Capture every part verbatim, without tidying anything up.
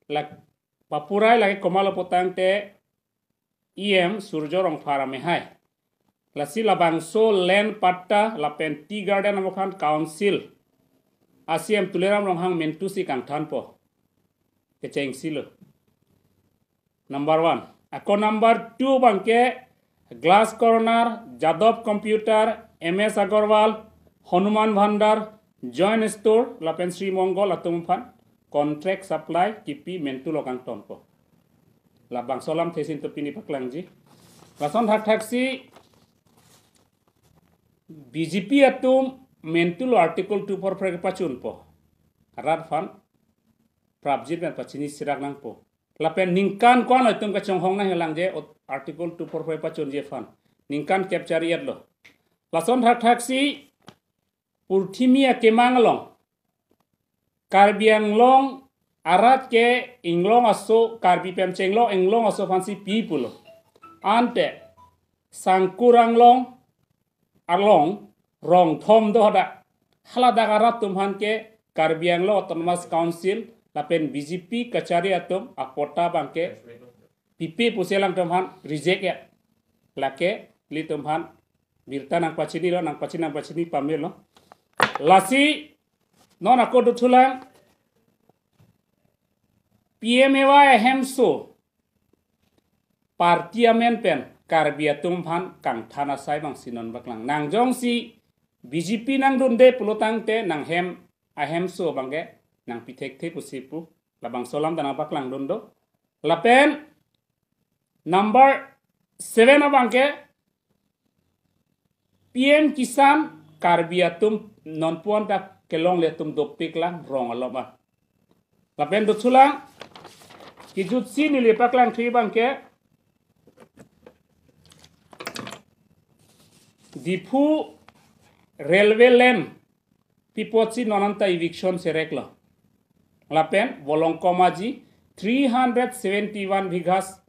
lak Papurai lake komatlo putangte E M Surjo Rongphar amehai. Lasi labangso land patta lapen tea garden amokhan council a C E M Tuliram Ronghang mentu si kangthanpo. Kechengsi lo. Number one. Ako number two abangke Glass Corner, Jadov Computer, M S Agarwal, Hanuman Bhandar, Joint Store, lapen Sri Mongol atum aphan contract supply kipi mentu lo kangtonpo. Labangso alamthe si nelitum pini paklangji. Lason thakthaksi B J P atum mentu lo Article two four four kepachunpo. Rat aphan prapjin pen pachini sirak nangpo. Lapen ningkan ko-an lo itum kachonghong nanghelang je ot-, Article two four four pachunji aphan. Ningkan kep chari-et lo. Lason thakthaksi purthimi akemang along Karbi Anglong arat ke inglong aso, Karbi pen chenglok inglong aso aphansi pi pulo. Ante Sangkur Anglong along rong thom do hadak. Haladak arat atum aphan ke Karbi Anglong Autonomous Council lapen B J P kachari atum apatta abangke pipe pusi alangtum aphan reject ya. Lake ilitum aphan birta nangpachini lo, nangpachini, nangpachini pamelo. Lasi non ako dothulang P M A Y ahemso party amen pen Karbi atum aphan kangthan asai abangsi non paklang. Nang jongsi B J P nangdunde pulotangte nanghem ahemso abangke nangpi thekthe pusi pu. Labangso alam ta nangpaklangdun do. Lapen number seven abangke P M Kisan Karbi atum nonpu-an ta kelongle atum dopik lang rong alom a. Lapen dothulang kejutsi neli paklangthu abangke Diphu railway land pi apotsi non anta eviction sereklo. Lapen Volongkom Aji three hundred seventy-one bighas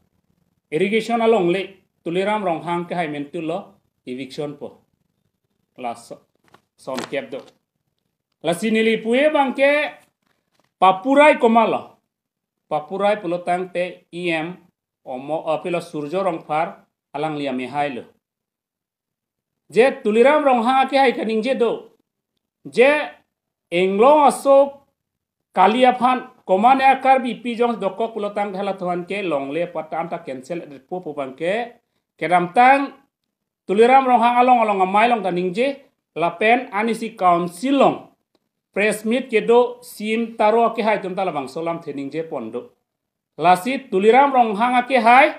irrigation alongle Tuliram Ronghang kehai mentu lo eviction po. Laso, son kep do. Lasi neli pu abangke Papurai komatlo. Papurai pulotangte E M omo, eh, pilo Surjo Rongphar alangli amehai lo. Je Tuliram Ronghang akehai kaningje do. Je inglong aso kali aphan komane a Karbipi jong dokok pulotangte halatum aphan ke longle patta anta cancel-et po pu abangke kedamtang Tuliram Ronghang along along amei along ta ningje lapen anisi council along press meet kedo C E M Taro akehai atum ta labangso alamthe ningje pon do. Lasi Tuliram Ronghang akehai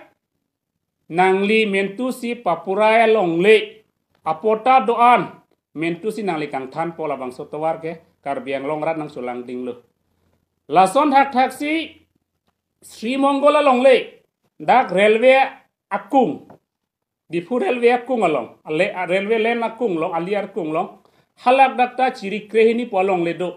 nangli mentu si Papurai alongle apatta do-an mentu si nangli kangthanpo, labangso tovar ke Karbi Anglong arat nangcholangding lo. Lason thakthaksi Sri Mongol alongle dak railway akung, Diphu railway akung along, ale, a, railway line akung along, ali akung along, halak dak ta chiri krehini pu alongle do.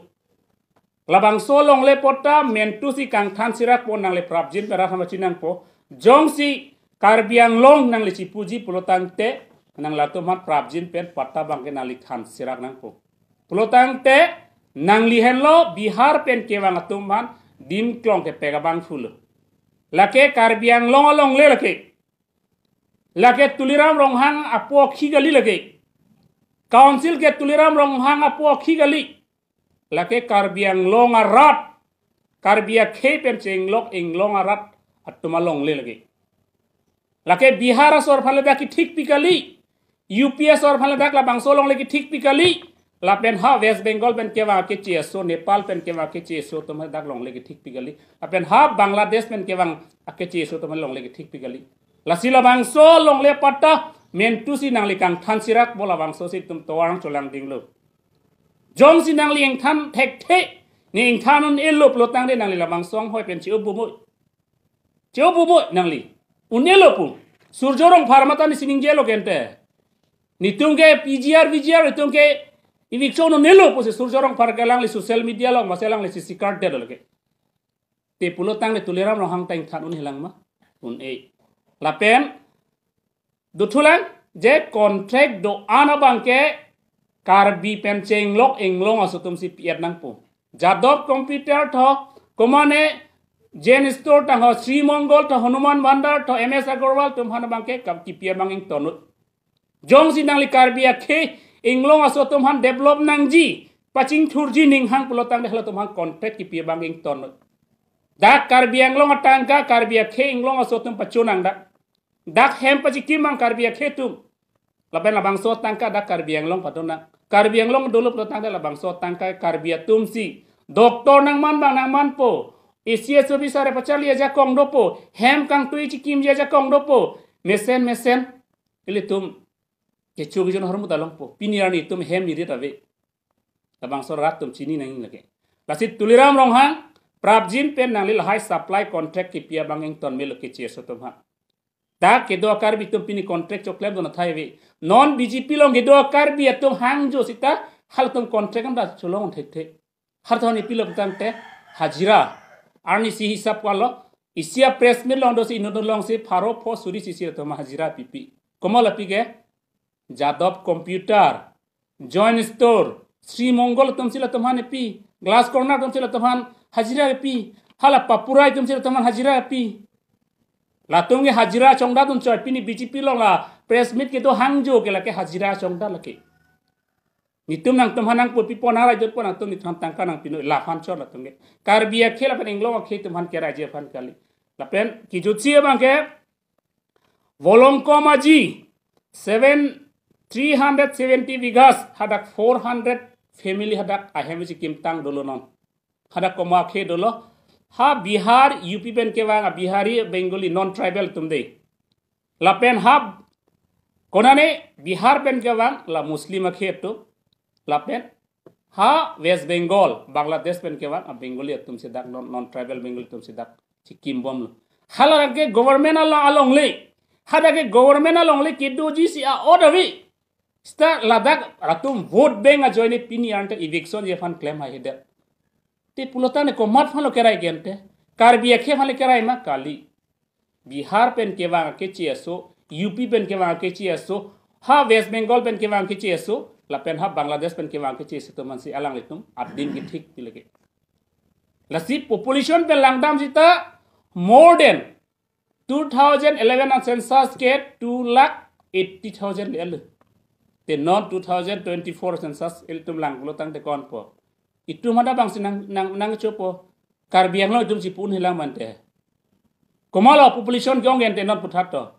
Labangso alongle patta mentu si kangthan sirak po, nangli prapjin pen rat aphan pachini nangpo. Jongsi Karbi Anglong nangli chipuji pulotangte nang latum aphan prapjin pen patta abangke nangli than sirak nangpo. Pulotangte nangli henlo Bihar pen kevang atum aphan dim klong kepek abangphu lo. Lake Karbi Anglong alongle lake. Lake Tuliram Ronghang apo akhi kali lake. Council ke Tuliram Ronghang apo akhi kali. Lake Karbi Anglong arat, Karbi akhei pen chenglok inglong arat atum alongle lake. Lake Bihar asor aphan le dak kethikpi kali, U P asor aphan le dak labangso alongle kethikpi kali, lapen ha West Bengal pen kevang akeche aso, Nepal pen kevang akeche aso atum le dak longle kethikpi kali, lapen ha Bangladesh pen kevang akeche aso atum le longle kethikpi kali. Lasi labangso alongle patta mentu si nangli kangthan sirak po, labangso si itum tovar nangcholangding lo. Jongsi nangli ingthan thekthe, ne ingthan un-elo pulotangte nangli labangso anghoi pen che-o bumoi. Che-o bumoi nangli. Un-elo pu. Surjo Rongphar mate nesi ningjelo kente. Netum ke P G R, V G R, netum ke eviction un-elo pusi Surjo Rongphar ke alangli social media along masi alangli si sikar det lake. Te pulotangte Tuliram Ronghang ta ingthan un-elang ma? Un-e. Lapen dothulang je contract do-an abangke Karbi pen chenglok inglong aso atum si pi-et nangpo. Jadov Computer tho, komane Jain Store tangho, Sri Mongol tho, Hanuman Bandar tho, M S Agarwal atum aphan abangke kap kipi abang ington. Jongsi nangli Karbi akhei inglong aso atum aphan develop nangji, pachingthurji ning hang pulo tangte halatum aphan contract kipi abang ington. Dak Karbi Anglong atangka Karbi akhei inglong aso atum pachonang dak. Dak hem pachikim abang Karbi akhei atum. Lapen labangso atangka dak Karbi Anglong padonang. Karbi Anglong dolo pulo tangte labangso atangka Karbi atumsi doctor nangman abang nangmanpo. ACS officer pacharli ajakong dopo. Hem kangtui chikimji ajakong dopo. Mesen mesen. Ilitum kecho kejun ahormu ta longpo. Pini arni itum hem nirit ave. Labangso rat atum chini nang lake. Lasi Tuliram Ronghang, prapjin pen nangli lahai supply contract kipi abang ington melo ke CSO atum aphan. Dak kedo a-Karbi atum pini contract choklem dona thai ave. Non BJP along kedo a-Karbi atum hangjo sita halatum contract am da cholong thekthe. Harthoni pilo tangte hajira. Arnisi hisap kalo. Isi a-press meet along dosi inut alongsi pharo pho suri isi isi atum hajira pipi. Komat lapi ke? Jadov Computer, Jain Store, Sri Mongol atumsi latum aphan epi, Glass Corner atumsi latum aphan hajira epi, hala Papurai atumsi latum aphan hajira epi. Latum ke hajira chongdat un choi, pini BJP along la press meet kedo hangjo ke lake hajira chongdat lake. Nitum nangtum aphan nangpurpi pon, nang rajut pon, nangtum nitum aphan tangka nangpinoi, laphan chot latum ke. Karbi akhei lapen inglong akhei atum aphan keraiji aphan kali. Lapen kijutsi abangke Volongkom Aji, seven, three hundred seventy bighas, hadak four hundred family hadak ahem chikimtang dolo non. Hadak komat akhei dolo. Ha Bihar, UP pen kevang a-Bihari, Bengali, non-tribal atum dei. Lapen ha konane Bihar pen kevang la Muslim akhei atum. Lapen ha West Bengal, Bangladesh pen kevang a-Bengali atumsi dak, non, non-tribal Bengali atumsi dak chikimbomlo. Hala ke government along, alongle. Hadak ke government alongle kedoji si a-order ave. Sita ladak latum vote bank ajoine pini ante eviction ji aphan klem haihedet. Te pulo tangte komat aphanlo kerai ke ante? Karbi akhei aphanle kerai ma kali. Bihar pen kevang ke CSO, UP pen kevang ke CSO, ha West Bengal pen kevang ke CSO, lapen ha Bangladesh pen kevang ke CSO atum aphansi alanglitum adim kethik ti lake. Lasi population pen langdam sita more than two thousand eleven a-census ke two lakh eighty thousand le alo. Te non two thousand twenty-four census ilitum lang pulo tangte konpo? Itum hadak abangsi nang, nang, nangchopo. Karbi Anglong itum si pu-un helang mante. Komatlo population ke-ong ke ante non puthot to?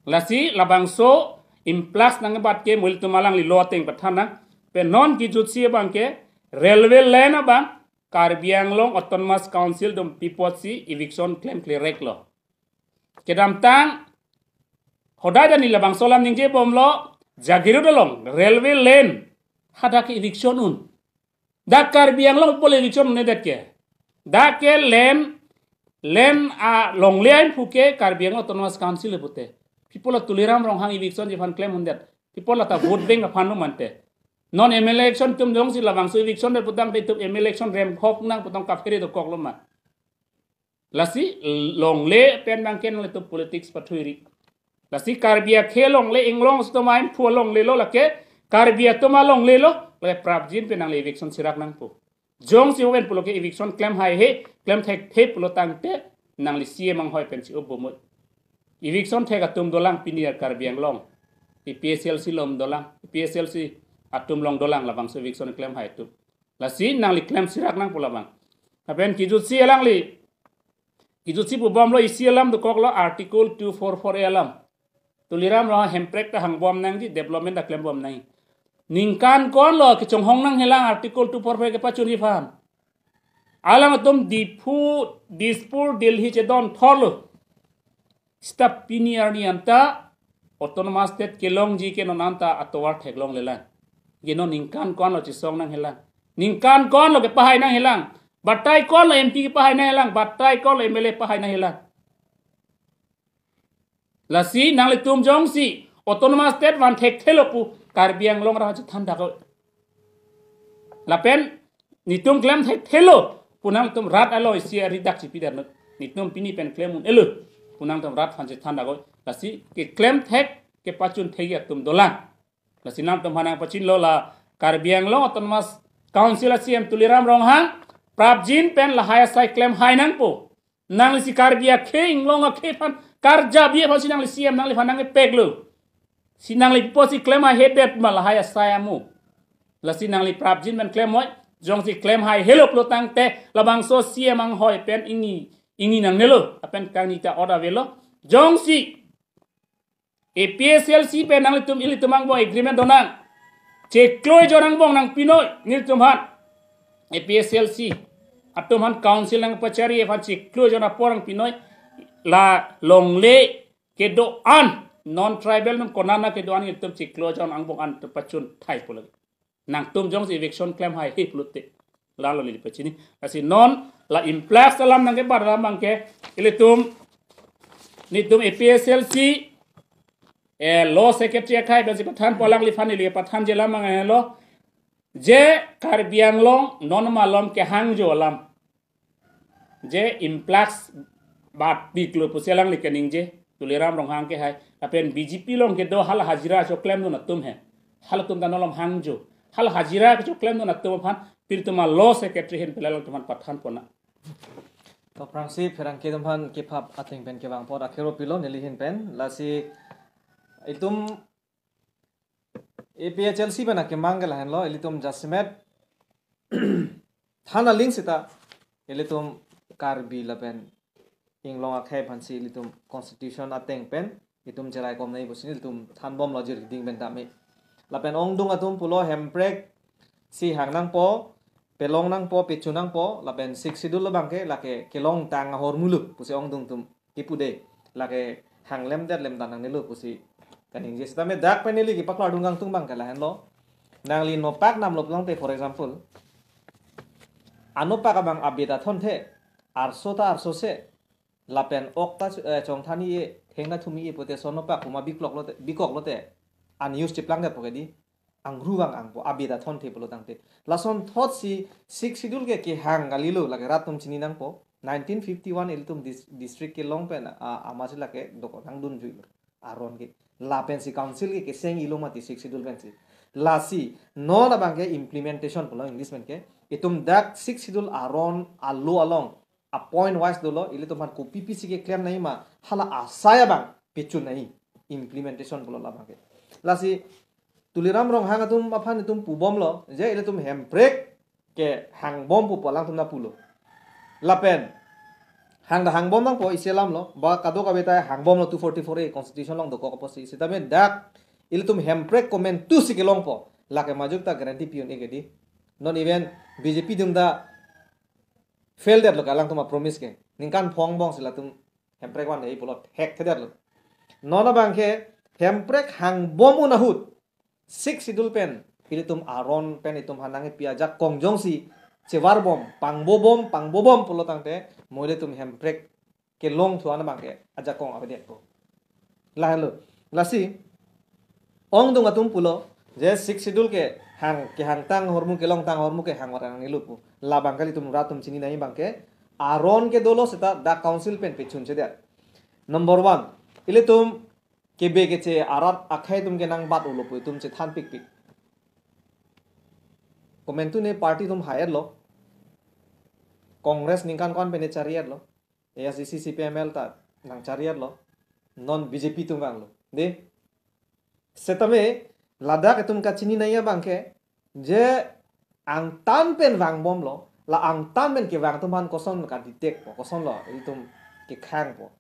Lasi labangso influx nangbat ke mo ilitum alangli lo ateng pathan nang. Pen non kijutsi abangke railway line abang Karbi Anglong Autonomous Council atum pi apotsi eviction klemklereklo. Kedamtang hodai dani labangso alam ningjebomlo, Jagiroad along railway line hadak ke eviction un. Dak Karbi Anglong pule eviction un'edet ke? Dak ke line, line alongle ahin puke Karbi Anglong Autonomous Council pute. Pi apotlo Tuliram Ronghang eviction ji aphan klem un'edet? Pi apotlo ta vote bank aphan lo mante? Non MLA election atum jongsi labangso eviction det pu tangte itum MLA election remkhok nang pu tong kaphere dokoklo ma? Lasi longle pen abangke nanglitum politics pathuiri. Lasi Karbi akhei longle, inglong atum ahin phu longlelo lake, Karbi atum alonglelo lake, prapjin pen nangli eviction sirak nangpo. Jongsi oven pulo ke eviction klem haihe, klem thekthe pulo tangte nangli CEM anghoi pensi upbomoi. Eviction thek atum dolang pini a-Karbi Anglong. APHLC along dolang, APHLC atum along dolang labangso eviction klem hai atum. Lasi nangli klem sirak nangpo labang. Lapen kijutsi alangli, kijutsi pubomlo, isi alam dokoklo, Article two four four A alam. Tuliram Ronghang hemprek ta hangbom nangji, development ta klembom nang. Ningkan ko-anlo kechonghong nanghelang Article two four four A kepachunji aphan? Alangtum Diphu, Dispur, Delhi chedon thorlo. Sita pini arni anta Autonomous State kelongji ke non anta atovar theklonglelang. Ke non ningkan ko-anlo chesong nanghelang? Ningkan ko-anlo kepahai nanghelang? Batai ko-anlo MP kepahai nanghelang? Batai ko-anlo MLA pahai nanghelang? Lasi nanglitum jongsi Autonomous State van thekthelo pu Karbi Anglong arat chethan dak oi. Lapen nitum klem thekthelo pu nangtum rat alo isi ari dak chipi dak noi. Nitum pini pen klem un-elo pu nangtum rat aphan chethan dak oi. Lasi keklem thek kepachun thekji atum dolang. Lasi nangtum aphan nangpachinlo la Karbi Anglong Autonomous Council a-CEM Tuliram Ronghang prapjin pen lahai asai klem hai nangpo. Nangli si Karbi akhei, Anglong akhei aphan karjabi aphan si nangli C M nangliphan nangkepeklo. Si nangli pusi klem haihedet ma lahai asai amo. Lasi nangli prapjin pen klem hoi, jongsi klem haihelo pulo tangte labangso C M anghoi pen ingni, ingni nangnelo, lapen kangni ta order avelo. Jongsi A P H L C pen nanglitum ilitum angbong agreement donang, chiklo ejon angbong nangpinoi nelitum aphan. A P H L C atum aphan council nangpachari aphan chiklo ejon apor nangpinoi, la longle kedo-an, non tribal atum konana kedo-an nelitum chiklo ejon angbong an pachun thai pulo. Nangtum jongsi eviction klem haihe pulote, lalo neli pachini. Lasi non la influx alam nangkebat alam abangke, ilitum, nelitum A P H L C, eh, law secretary akhai pensi pathanpo, alangliphan neli pathanji alam abang helo. Je Karbi Anglong non malom kehangjo alam, je influx batpiklo pusi alangli keningje, Tuliram Ronghang ke hai. Lapen B J P along kedo hala hajira choklemdun atum he. Halatum ta non malom hangjo. Hala hajira choklemdun atum aphan pirtuma law secretary ahin pele alangtum aphan pathanpo na. To aphrangsi pherangke atum aphan kephap ateng pen kevang apot akhero pilo neli ahin pen. Lasi itum A P H L C pen akemang ke lahenlo, ilitum jasemet than aling seta ilitum Karbi lapen Anglong akhei aphansi ilitum constitution ateng pen itum cheraikom nangji pusi ilitum thanbomlo jirkiding pen tame. Lapen ongdung atum pulo hemprek si hang nangpo, pelong nangpo, pechun nangpo, lapen Sixth Schedule abangke lake kelongtang ahormu lo pusi ongdung atum kipu de, lake hang lemdet lemdan nangnelo pusi kaningje. Sitame dak pen neli kepaklardun kangtung abangke lahenlo. Nangli nopak namlo pulo tangte, for example, anopak abang abeta thonthe, arso ta arsose, lapen ok ta, eh, chongthan-i-e, thengta thum-i-e pute son nopak puma biklok lote, bikok lote, unused chiplangdetpo ke di, angru vang angpo, abeta thonthe pulo tangte. Lason thotsi Sixth Schedule ke kehang kalilo, lake rat atum chini nangpo. Nineteen fifty-one ilitum dis-, district kelong pen, ah, amatsi lake dokok nangdunjuilo aron ke. Lapensi council ke keseng-ilo mati Sixth Schedule pensi. Lasi non abangke implementation pulo English pen ke. Itum dak Sixth Schedule aron alo along a point wise dolo, ilitum aphan kopi pisi keklem nangji ma, hala asai abang pechun nangji, implementation pulo labangke. Lasi Tuliram Ronghang atum aphan itum pubomlo, je ilitum hemprek kehangbom pu pu alangtum nangpulo. Lapen hang ta hangbom nangpo isi alamlo, ba kadokave ta hangbomlo two forty-four A constitution along dokok apotsi. Sitame dak ilitum hemprek komantusi kelongpo, lake majok ta guarantee pi-un-e ke di. Non even B J P atum ta fail detlo ke alangtum apromise ke. Ningkan phongo angbong si latum hemprek van-e pulo thekthedetlo. Non abangke hemprek hangbom un ahut Sixth Schedule pen ilitum aron pen itum aphan nangkepi ajakong jongsi chevarbom, pangbobom, pangbobom pulo tangte mo ilitum hemprek kelongthu an abangke ajakong avedetpo. Lahenlo. Lasi ongdung atum pulo, je Sixth Schedule ke hang, kehangtang ahormu, kelongtang ahormu ke hangvar nangnelo pu. Labangke ilitum rat atum chini nangji abangke, aron ke dolo seta dak council pen pechunchedet. Number one, ilitum kebe keche arat akhei atum ke nangbat-olo pu itum chethan pikpik. Komantu ne party atum hai-etlo. Congress ningkan ko-an pen ne chari-etlo. A I C C, C P I M L ta nangchari-etlo. Non B J P atum vanglo. De. Setame ladak itum kachini nangji abangke, je angtan pen vangbomlo, la angtan pen kevang atum aphan koson ka-detect po, kosonlo itum kekhangpo.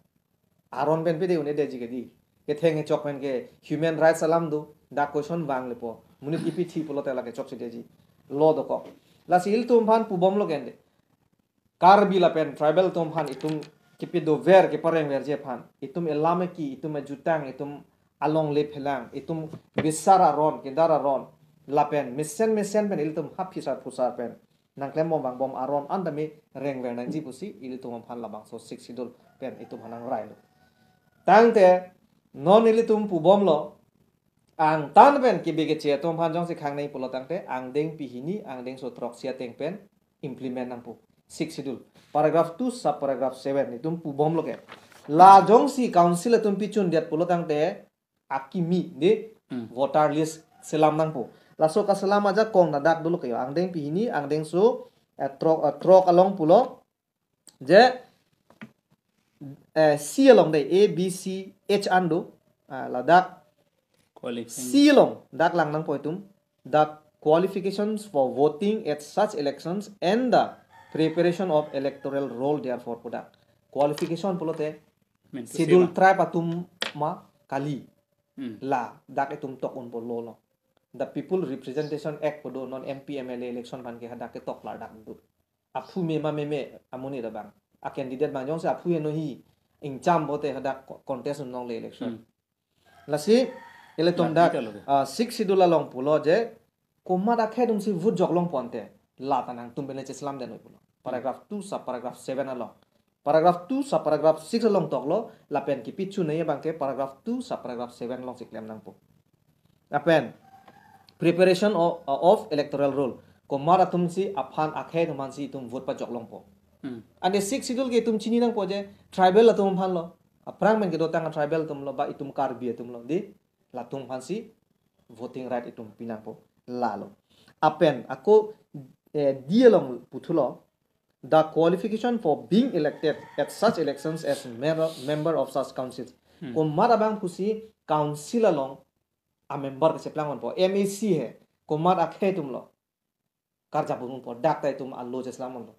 Aron pen pede un-edetji ke di. Ketheng kechok pen ke human rights alam do, dak koson vanglepo. Monit kipi thi pulote lake chokchedetji. Law dokok. Lasi ilitum aphan pubomlo ke de. Karbi lapen tribal atum aphan itum kepi dover, keparengverji aphan, itum elam eki, itum ejutang, itum alongle phelang, itum bisar aron, kedar aron, lapen mesen mesen pen ilitum ha phisar phusar pen nangklembom vangbom aron an tame rengver nangji pusi ilitum aphan labangso Sixth Schedule pen itum aphan nangrailo. Tangte non ilitum pubomlo, angtan pen kebe keche atum aphan jongsi khang nangji pulo tangte angdeng pehini, angdengso throksi ateng pen implement nangpo Sixth Schedule, paragraph two, sub paragraph seven, itum pubomlo ke. La jongsi council atum pechundet pulo tangte akimi de, hmm, voter list selam nangpo. Laso kaselam ajakong ladak dolo ke yo. Angdeng pehini, angdengso eh, throk, eh, throk along pulo, je, eh, C along de, A, B, C, H an do, ah, ladak Qualifying. C along, dak lang nangpo itum, the qualifications for voting at such elections and the preparation of electoral roll therefore pu dak. Qualification pulote, Main to schedule say ba. Tribe atum ma kali. Hmm. La, dak itum tok unpo law lo. The People Representation Act pu do non M P M L A election aphan ke hadak ketok la dak do. Aphu me ma meme amonit abang. A candidate abang jongsi aphu heno hi ingcham pote hadak co-, contest un longle election. Hmm. Lasi, ilitum dak, dak, dak lo ke. Ah, Sixth Schedule along pulo je, komat akhei atumsi vote jok longpo ante, la ta nangtum pen le cheslam den noi pulo. Paragraph two, sub paragraph seven along. Paragraph two, sub paragraph six along toklo, lapen kipi chunei abang ke paragraph two, sub paragraph seven alongsi klem nangpo. Lapen, preparation of, of electoral roll. Komat atumsi aphan akhei atum aphansi itum vote pajok longpo. Hmm. Ante Sixth Schedule ke itum chini nangpo je, tribal atum aphan lo. Aphrang pen kedotang tribal atum lo, ba itum Karbi atum lo. Di, latum aphansi voting right itum pi nangpo lalo. Lapen, ako, eh, D along puthulo, the qualification for being elected at such elections as mer-, member of such councils. Hmm. Komat abang pusi council along a member kacheplang unpo, M A C he, komat akhei atum lo karjap unpo, dak ta itum a law cheslam unlo.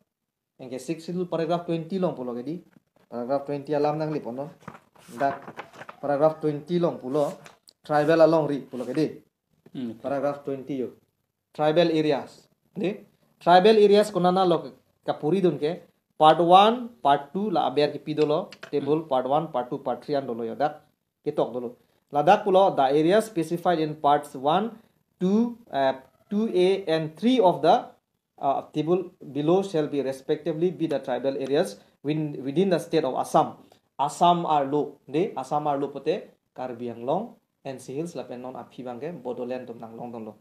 Anke Sixth Schedule paragraph twenty along pulo ke di. Paragraph twenty alam nangle ponlo. Dak paragraph twenty along pulo. Tribal alongri pulo ke di. Hmm, okay. Paragraph twenty yo. Tribal areas. Di. Tribal areas konat lo ke kapuri dun ke. Part one, part two la aber kipi dolo. Table, hmm, part one, part two, part three an dolo yo dak. Ketok dolo. Ladak pulo, the areas specified in parts one, two, uh, two A and three of the, uh, table below shall be respectively be the tribal areas within, within the state of Assam. Assam arlo, de, Assam arlo pote Karbi Anglong, N C Hills, lapen non aphi abang ke Bodoland atum nanglong dunlo.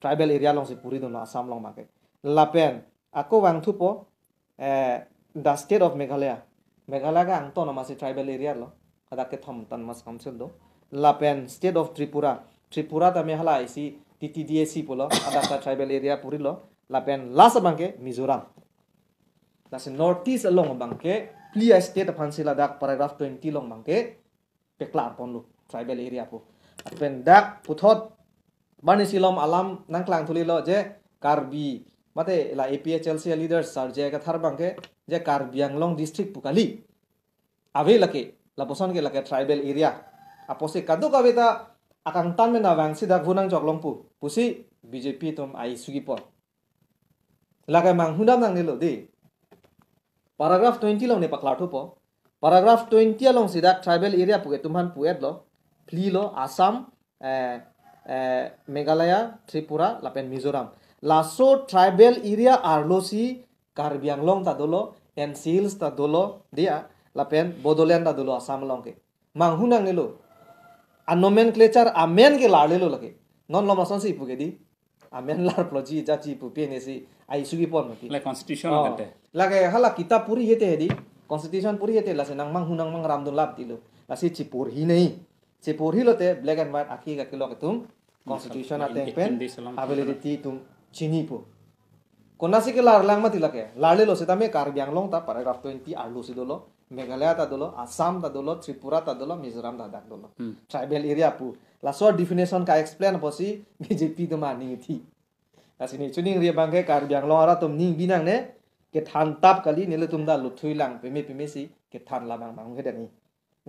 Tribal area alongsi puri dunlo Assam along abang ke. Lapen, ako vangthupo, eh, the state of Meghalaya. Meghalaya ke angton amatsi tribal area lo. Hadak kethom autonomous council do. Lapen state of Tripura. Tripura ta me hala isi T T D A C pulo. Hadak ta tribal area purilo. Lapen last abang ke Mizoram. Lasi North East along abang ke, phli a state aphansi ladak paragraph twenty along abang ke, paklar ponlo, tribal area pu. Lapen dak puthot, bani silom alam nangklang thulilo je, Karbi, mate la A P H L C leaders, Sir J I Kathar abang ke, je Karbi Anglong district pu kali. Ave lake, lapuson ke lake tribal area. Apotsi kadokave ta akangtan pen abangsi dak vote nangjok longpo pusi B J P atum ai sugi pon. Lake manghudam nangnelo de. Paragraph twenty along ne paklar thupo. Paragraph twenty alongsi dak tribal area pu ke itum aphan pu-etlo. Phlilo Assam, eh, eh, Meghalaya, Tripura, lapen Mizoram. Laso tribal area arlosi Karbi Anglong ta dolo, N C Hills ta dolo, dia, lapen Bodoland ta dolo Assam along ke. Manghu nangnelo. A nomenclature amen ke larlelo lake. Non lom asonsi ipu ke di. Amen larploji jaji pu pen isi ai sugi pon mati. Like constitution. Oh. Kante. Lake hala kitab puri hete hedi. Constitution puri hete lasi nangmanghu nangmangramdun lap tilo. Lasi chiporhi nei. Chiporhi lote black and white aki kaki lok itum constitution ateng pen validity itum chinipo. Konatsi ke larlang mati lake. Larlelo setame Karbi Anglong ta paragraph twenty arlosi dolo. Meghalaya ta dolo, Assam ta dolo, Tripura ta dolo, Mizoram ta dak dolo. Hmm. Tribal area pu. Laso definition ka-explain apotsi B J P atum aning ithi. Lasi ne chuningri abang ke Karbi Anglong arat atum ning binang ne, kethan tap kali nelitum ta luthui lang peme pemesi kethan labang mang kedang i.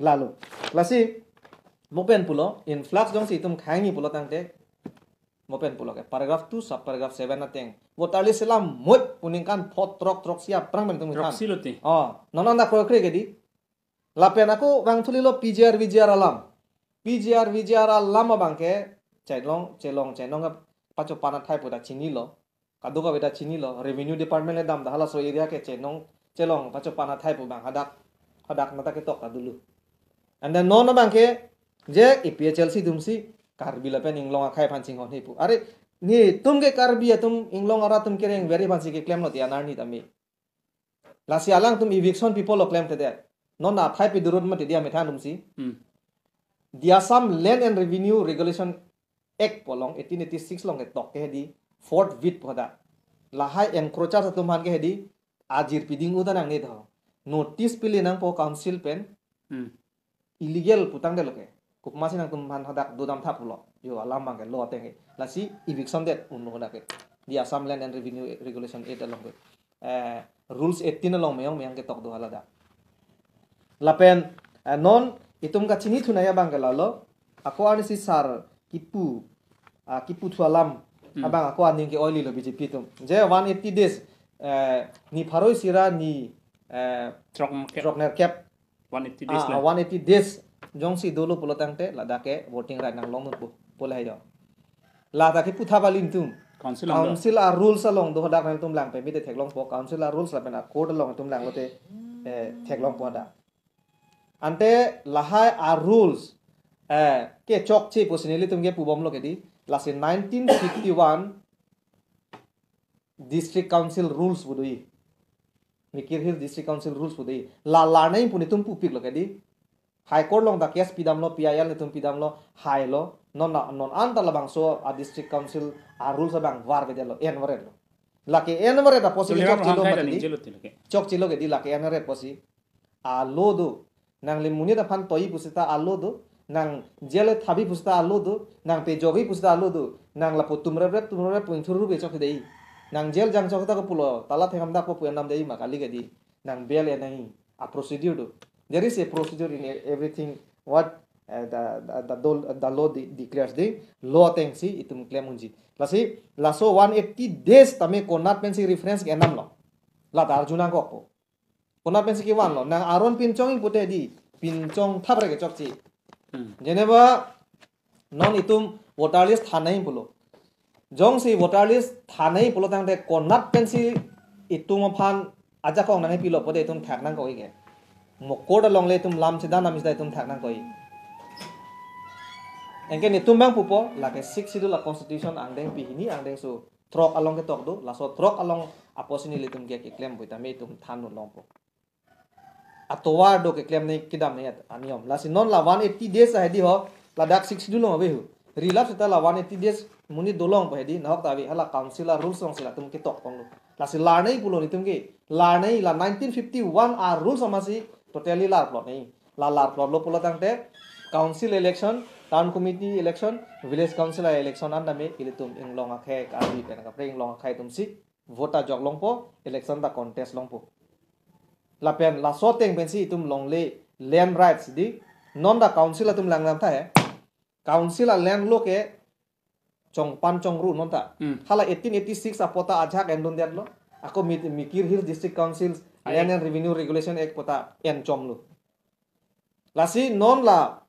Lalo. Lasi, mo pen pulo, influx jongsi itum khangji pulo tangte, mo pen pulo ke, paragraph two, sub paragraph seven ateng. Voter list selam mut pu ningkan pho throk throksi aphrang pen itum throk than. Throksi lo ti. Oh, non non dak kroi kre ke di. Lapen ako vangthulilo P G R, V G R alam. P G R, V G R alam abang ke, chelong, chelong, chelong ke pachopan athai pu ta chinilo. Kadokave ta chinilo, Revenue Department le dam ta halaso area ke chenong chelong pachopan athai pu abang hadak, hadak nata ketok ta dolo. And then non abang ke je A P H L C atumsi Karbi lapen Inglong akhei aphan chinghon he pu. Are, netum ke Karbi atum Inglong arat atum kereng veri aphansi keklemlo ti anerni tame. Lasi alangtum eviction pi pulo klemkledet. Non athai pedurut mati dia methan atumsi. Hmm. The Assam Land and Revenue Regulation Act pu along eighteen eighty-six along ketok ke di fourth bit pu hadak. Lahai encroacher atum aphan ke hedi ajir piding uda nangne tho. Notice pili nangpo council pen. Hmm. Illegal putangte lo ke. Kopi ma si nangtum aphan hadak dodam thap lo. Yo alam abang ke law ateng ke. Lasi eviction det unlo hadak ke. Di Assam Land and Revenue Regulation Act along ke. Eh, rules eighteen along meyong meyong ketok do hala dak. Lapen, eh, non itum kachinithu nangji abang ke lalo. Ako arnisi sar kipu, ah, kipu thu alam. Hmm. Abang ako aning ke-oilo B J P atum. Je one eighty days, eh, ni pharo isi ra ni, eh, Throk nerkep. Throk nerkep. One eighty days Ah, na. One eighty days jongsi dolo pulo tangte ladak ke voting right nanglong nutpo pule hayo. Ladak ke puthap alim atum. Council along do. Council a-rules along do hadak nangtum lang pemi te theklongpo. Council a-rules lapen a-code along atum langlote, eh, theklongpo hadak. Ante lahai a-rules, eh, kechokche pusi nelitum ke pubomlo ke di. Lasi nineteen fifty-one District Council rules pu do-i. Mikir Hill District Council rules pu do-i. La larnai pu netum pupiklo ke di. High Court along ta case pidamlo, P I L netum pidamlo, hailo. Non na, non anta labangso a-District Council a-rules abang varvedetlo, envaretlo. Lake envaret apotsi Tuliram chokchelo Ronghang hai mati di. Ning jelo tilake. Chokchelo ke di lake envaret apotsi. A-law do. Nangli monit aphan toi pusita a-law do. Nang jail thabi pusita a-law do. Nang pejokji pusita a-law do. Nang lapu tumreprep tumreprep pu ingthur rup chok dei. Nang jail jang chok ta ko pulo. Tala thengam dak po pu enam dei ma kali ke di. Nang bail ya nahi. A-procedure do. There is a procedure in e- everything what, uh, the, the, the, dol- the law de- declares the law atengsi itum klem unji. Lasi, laso one eighty days tame konat pensi reference ke enamlo. La ta arju nangkokpo. Konat pensi kevanlo. Nang aron pinchong ingpute di. Pinchong thapre kechokche. Hmm. Jeneba non itum voter list than nangji pulo. Jongsi voter list than nangji pulo tangte konat pensi itum aphan ajakong nangpilo pute itum thak nangkok-i ke. Mo court along le itum lam chedan nami sida itum thak nangkok-i. Anke netum abang pupo, lake Sixth Schedule a-constitution angdeng pihini angdengso throk along ketok do, laso throk along apotsi nelitum ke keklem puta me itum than longpo. Atovar do keklem nangji kedam nangji aniyom. Lasi non la one eighty days ahedi ho, ladak Sixth Schedule along ave hu. Rilap seta la one eighty days monit dolongpo hedi, nahok ta ave, hala council a-rules alongsi latum ketok pon lo. Lasi larnai pulo netum ke, larnai la nineteen fifty-one a-rules amatsi totally larplot nangji. La larplotlo pulo tangte, council election, town committee election, village council election anta me ilitum inglong akhei Karbi pen kaprek inglong akhei atumsi vote ta jok longpo, election ta contest longpo. Lapen laso ateng pensi itum longle land rights di, non ta council atum langdam tha he. Council a-land lo ke chongpan chongru non ta. Hmm. Hala eighteen eighty-six apot ta ajak endundetlo. Ako Mi- Mikir Hill District Council Aye. Land and Revenue Regulation Act apot ta enchomlo. Lasi non la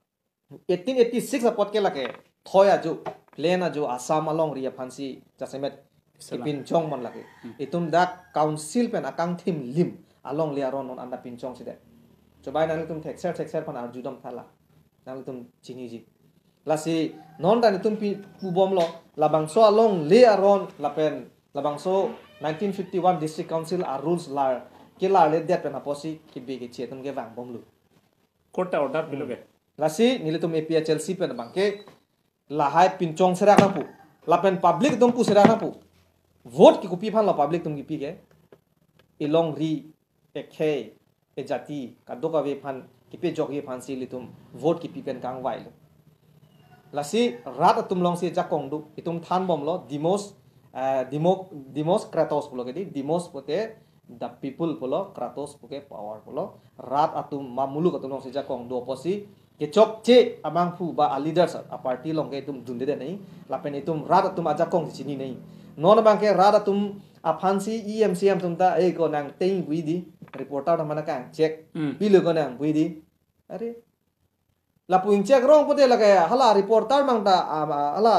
eighteen eighty-six apot ke lake thoi ajo, plain ajo, Assam alongri aphansi jasemet Salam. Ipinchong man lake. Hmm. Itum dak council pen akangthim lim alongle aron non anta pinchongsi det. Chobai nanglitum thekser thekser aphan arjudam tha la. Nanglitum chiniji. Lasi non ta netum pi- pubomlo, labangso alongle aron lapen labangso nineteen fifty-one District Council a-rules lar kelarledet pen apotsi kebe keche atum ke vangbomlo. Court ta order pilo ke. Lasi nelitum A P H L C pen abang ke lahai pinchong serak nangpo. Lapen public atum pu serak nangpo. Vote ke kopi aphanlo public atum kipi ke? Ilongri, ekhei, ejati, kadokave aphan, kipejokji aphansi ilitum vote kipi pen kangvailo. Lasi rat atum alongsi jakong do, itum thanbomlo, demos, eh, demo, demos kratos pulo ke di, demos pute the people pulo, kratos puke power pulo, rat atum ma muluk atum alongsi jakong do apotsi, kechokche abangphu ba a-leaders a-party along ke itum dunde nangji, lapen itum rat atum ajakong chini nangji. Non abang ke rat atum aphansi E M C M atum ta, eh, ko nang teng pu di, reporter ta mana kangchek, Hmm. Pilo ko nang pu di. Are, lapu ingchek rong pute lake, hala reporter mang ta, ah, ah, hala,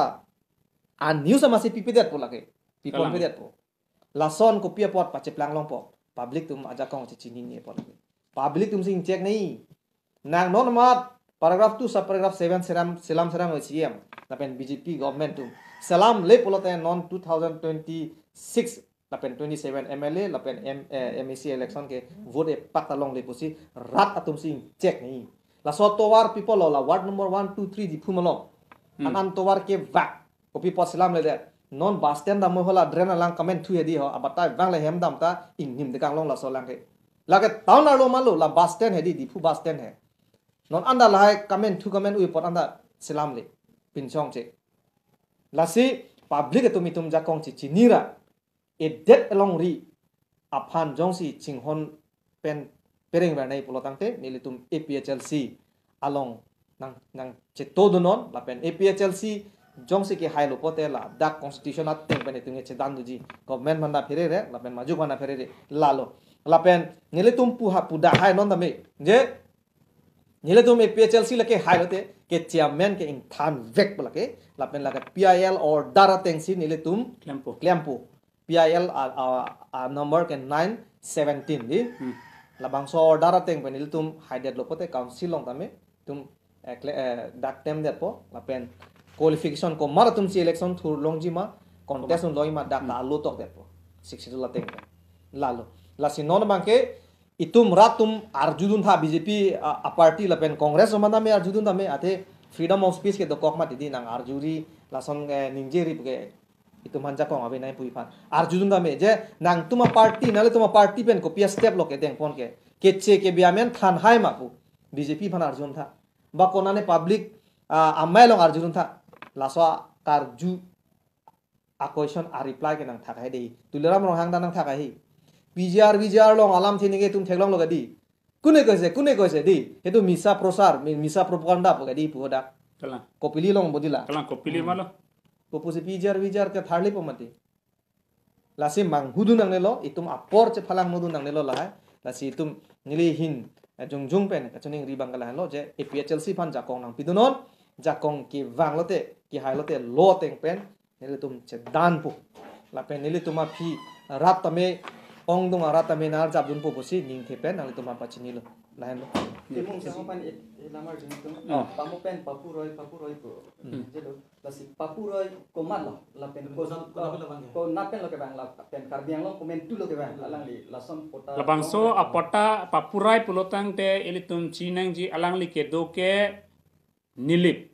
a-news amatsi pipedetpo lake, pipon Kalang. Pedetpo. Lason kopi apot pacheplang longpo. Public atum ajakong chechinine apot. Public atumsi ingchek nangji. Nang non amat paragraph two subparagraph seven seram, selam seram C M. Lapen B J P government atum selamle pulote non two thousand twenty-six lapen twenty-seven M L A lapen M, eh, M A C election ke vote epak ta longle pusi rat atumsi ingchek nangji. Laso tovar people lo la ward number one, two, three Diphu malom. Hmm. An an tovar kevak. Kopi apot selamledet. Non bus stand dam mo, hala drain alang kamen thu hedi ho, abatai vang le hem dam ta inghim de kanglong laso alang ke. Lake town arlo ma lo, la bus stand hedi, Diphu bus stand he. Non anda lahai kamen thu kamen ui apot anda selam le, pinchong che. Lasi public atum itum jakong chechini ra, edet alongri aphan jongsi chinghon pen pereng bernai pulo tangte, nelitum A P H L C along nang, nangchetongdunnon, lapen A P H L C jongsi kehailo pote ladak constitution ateng pen itum chedan duji, government manda pherere, lapen majuk manda pherere, lalo. Lapen nelitum puha puda hai non tame, je nelitum A P H L C lake hailote, ke chairman ke ingthan vek pu lake, lapen lake P I L order atengsi nelitum Klempo. Klempo. P I L a, a, a number ke nine seventeen di. Hmm. Labangso order ateng pen ilitum haidetlo pote council along tame itum, eh, kle-, eh, dak temdetpo, lapen qualification komat atumsi election thur longji ma, contest un longji ma, dak ta alo tokdetpo. Sixth Schedule ateng pen. Lalo. Lasi non abang ke itum rat atum arjudun tha, B J P a, a party lapen Congress atum tame arjudun tame, athe freedom of speech ke dokok mati di, nang arjuri, lason, eh, ningjeri pu ke itum aphan jakong ave nai pu iphan. Arjudun tame je nangtum a party, nanglitum a party pen kopi a step lo kedengpon ke, keche kebi amen than hai ma pu B J P aphan arjudun tha. Ba konane public, ah, amei along arjudun tha. Laso akarju a question a reply ke nangthak hai dei. Tuliram Ronghang ta nangthak hai. P G R, V G R along alamthe ningke itum theklonglo ke di. Kune koise, kune koise di. Itu misa prosar, mi-, misa propaganda pu ke di pu hodak. Kalang. Kopili along bodi la. Kalang kopili Hmm. ma lo. Kopusi P G R, V G R ke tharli po mati. Lasi manghudun nangnelo, itum apor chephalangnodun nangnelo lahai. Lasi itum neli ahin, eh, jongjong pen kachiningri abang ke lahenlo je A P H L C aphan jakong nangpidunnon, jakong kevang lote, kehai lote lo ateng pen nelitum chedanpo. Lapen nelitum aphi rat tame, ongdung arat tame nangarjapdunpo pusi ningthe pen nanglitum aphan pachinilo. Lahenlo. Imung sa pan it, it lamar jeng tum. Oh. Pamu pen Papu Roy, Papu Roy ko. Hmm. Jelo. Lasi Papu Roy komat lo, lapen ko, Komat, ko, komat lo bang ya? Konat pen lo kevang, lapen Karbi Anglong komantu lo kevang, alangli lason pota. Labangso apota Papu Roy pulo tangte ilitum chiningje alangli kedo ke Nilip.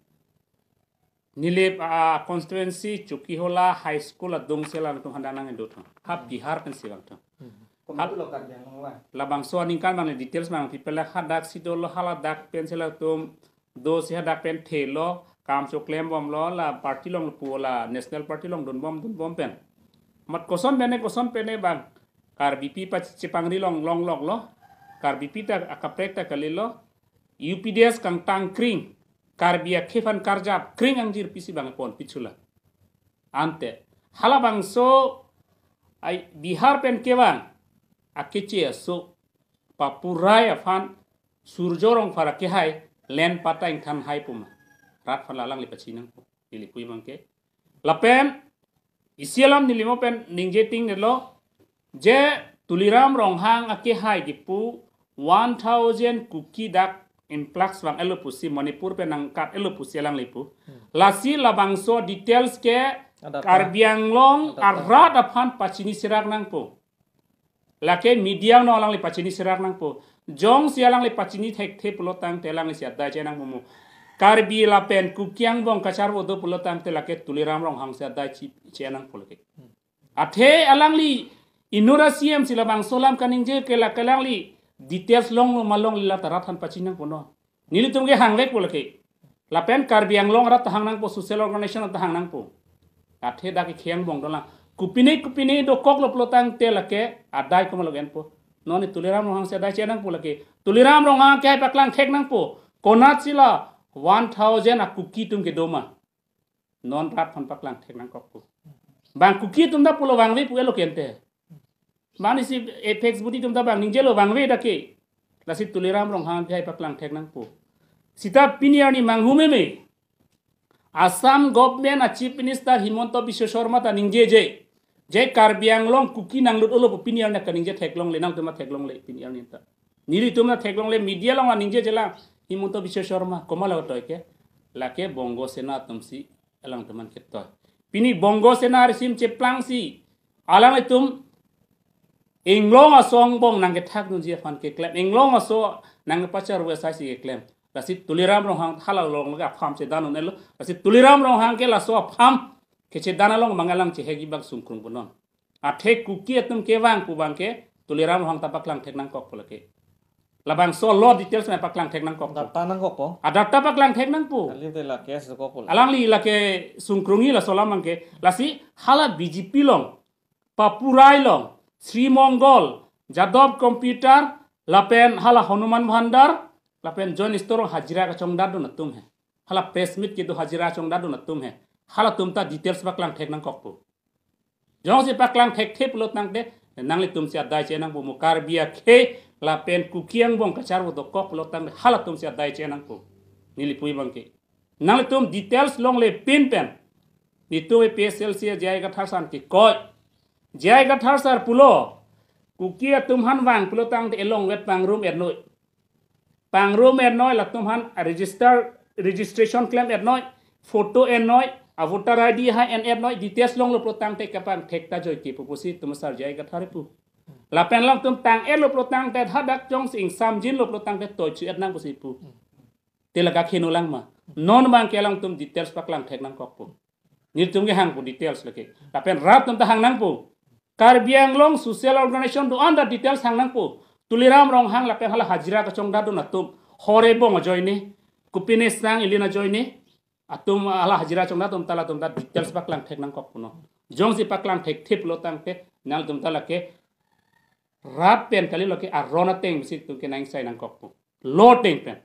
Nilip, ah, constituency Chokihola High School adung si latum handa nangdo thang. Ha Bihar pen si vangthang. Hmm. Komantu lo Karbi Anglong vang. Labangso aningkan abang le details abang pipela hadak si dolo, haladak pen si latum do si hadak pen thelo, kam choklem bomlo, la party along pu la National Party along dunbom, dunbom pen. Mat koson pen ne, koson pen ne bang Karbipi pa chepangri long, longlok lo. Karbipi ta akaprek ta kalilo. U P D S kangtang kring. Karbi akhei aphan karjap kring angjir pisi bang pon pichula. Ante halabangso ai Bihar pen kevang akeche aso Papu Roy aphan Surjo Rongphar akehai len pata ingthan hai pu ma. Rat aphan alangli pachinangpo. Neli pu abang ke. Lapen isi alam neli mo pen ningje ting nelo je Tuliram Ronghang akehai kipu one thousand Kuki dak influx vang-etlo pusi, Manipur pen nangkat-etlo pusi alangli pu. Hmm. Lasi labangso details ke Ada ta. Karbi Anglong Ada ta. arat aphan pachini serak nangpo. Lake media no alangli pachini serak nangpo. Jongsi alangli pachini thekthe pulo tangte alanglisi adai chenangpo mo. Karbi lapen Kuki angbong kacharvo do pulo tangte lake Tuliram Ronghang si adai chi-, chenangpo lake. Athe alangli inut a-C M si labangso alam kaningje ke lake alangli details longlo ma longle la ta rat aphan pachinangpo non. Nelitum ke hangvekpo lake. Lapen Karbi Anglong arat ta hangnangpo, social organization ta hangnangpo. Athe dak ke kheng bong dolang. Kopine kopine dokoklo pulo tangte lake adai komat lo enpo. Non ni Tuliram Ronghang si adai chenangpo lake. Tuliram Ronghang akehai paklang thek nangpo. Konat si la one thousand a Kuki atum kedo ma. Non rat aphan paklang thek nangkokpo. Bang Kuki atum ta pulo vangve pu-etlo ke ante. Mane si apex body atum ta bang ningjelo vangve dak ke. Lasi Tuliram Ronghang akehai paklang thek nangpo. Seta pini arni manghu meme. Assam government a Chief Minister Himanta Biswa Sarma ta ningjeje. Je Karbi Anglong Kuki nanglut-etlo pu pini arni kaningje theklongle, nangtum ta theklongle pini arni ta. Nelitum ta theklongle, media along ningjeje lang Himanta Biswa Sarma komat lo toi ke. Lake Bongo Sena atum si alangtum aphan ketoi. Pini Bongo Sena risim cheplangsi alanglitum inglong aso angbong nangkethakdunji aphan keklem. Inglong aso nangkepacharve asai si keklem. Lasi Tuliram Ronghang hala along ke a-farm chedan un-etlo. Lasi Tuliram Ronghang ke laso a-farm Kechedan along mangalang chehegi bang sungkrung punon. Athe Kuki atum kevang pu abangke Tuliram Ronghang ta paklang thek nangkok pu lake. Labangso lo details ma paklang thek nangkok pu. Data nangkok po. A data paklang thek nangpo. Alangli te la case dokok po. Alangli lake sungkrungji laso alam abangke. Lasi hala B J P along, Papurai along, Sri Mongol, Jadov Computer, lapen hala Hanuman Bhandar, lapen John Store along hajira kachongdatdun atum he. Hala press meet kedo hajira chongdatdun atum he. Halatum ta details paklang thek nangkok pu. Jongsi paklang thekthe pulo tangte, nanglitum si adai che nangpo mo, Karbi akhei lapen Kuki angbong kacharvo dokok pulo tangte, halatum si adai che nangpo. Neli pu abangke. Nanglitum details longle pin pen. Netum A P H L C J I Kathar sir kekoi. J I Kathar sir pulo, Kuki atum aphan vang pulo tangte elong vet pangrum ernoi. Pangrum ernoi, latum aphan register, registration klem ernoi, photo ernoi, a voter I D ha en ernoi, details longlo pulo tangte kapangthek ta joike pu pusi netum sir J I Kathar pu. Lapen alangtum tang-etlo pulo tangte hadak jongsi ingsamjinlo pulo tangte toi chu-et nang pusi pu. Te la kakheno lang ma. Non abangke alangtum details paklang thek nangkok pu. Netum kehang pu details lake. Lapen rat atum ta hang nangpo. Karbi Anglong social organization do-an ta details hang nangpo. Tuliram Ronghang lapen hala hajira kachongdatdun atum. Hore bong ajoine. Kopine sang ilin ajoine. Atum hala hajira chongdat atum ta latum ta details paklang thek nangkok punon. Jongsi paklang thekthe pulo tangte nangtum ta lake rat pen kali lake aron ateng pusi netum ke nangsai nangkok pu. Lo ateng pen.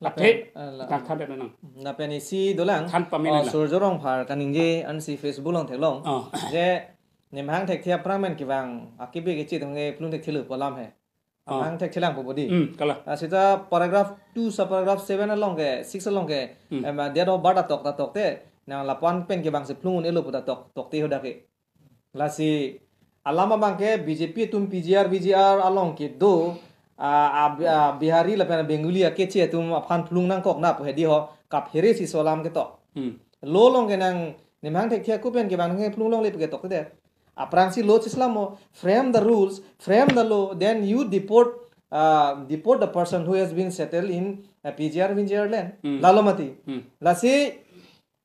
Lapen, athe, ah, la- tang than pen nang. Lapen isi dolang. Than pame oh, nang. Surjo Rongphar kaningje ansi Facebook along theklong. Oh. Je nemhang thekthe aphrang pen kevang akibi kechi thongke plung thekthelo pu alam he. Oh. Nemhang thekthelang pu bodi. Hmm, kalang. Ah, seta paragraph two sub paragraph seven along ke, six along ke, hmm, em, ah, date of birth atok ta tokte, nang lapu-an pen kevang si plung un-elo pu ta tok, tokte hadak ke. Lasi alam abangke B J P atum P G R, V G R along kedo, ah, ah, ah, Bihari lapen Bengali akeche atum aphan plung nangkok na pu hedi ho, kaphere si laso alam ketok. Hmm. Lo along ke nang nemhang thekthe ako pen kevang ke plung longle pu ketok te. Aphrangsi lo chislam mo, frame the rules, frame the law, then you deport, uh, deport the person who has been settled in, uh, P G R, V G R land. Hmm. Lalo mati. Hmm. Lasi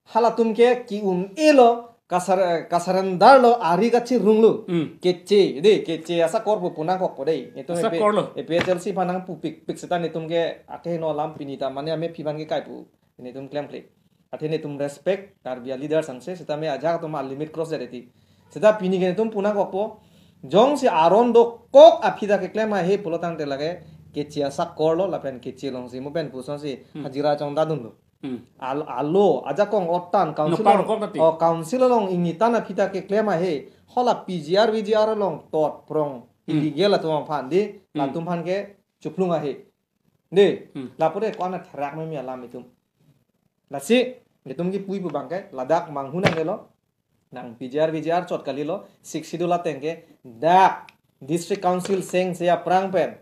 halatum ke ki-un-elo, kasar-, kasurrender lo, ari kachirung lo. Hmm. Keche, de, keche asakor pu pu nangkok po de. Netum asakor lo. A P H L C aphan nangpupik, pik seta netum ke akeheno alam pini ta mane amephi aphan ke kai pu. Netum klemkle. Athe netum respect Karbi a leader sangse, seta me ajak atum a limit cross jadeti. Seta pini ke netum pu nangkok po. Jongsi aron dokok aphi ta keklem ahe pulo tangte lake keche asakor lo lapen keche alongsi mo pen pusonsi, hmm, hajira chongdatdun lo. Hmm. Al-, alo, ajakong otan, council nopar along, kok tati. Oh, council along ingitan aphi ta keklem ahe. Hala P G R, V G R along tot prong, hmm, illegal atum aphan di, hmm, latum aphan ke chuphlung ahe. De, hmm, lapu de ko-an atherak meme alam itum. Lasi, itum kipu-i pu abangke, ladak manghu nangnelo, nang P G R, V G R chot kalilo, Sixth Schedule ateng ke, dak, District Council seng se aphrang pen,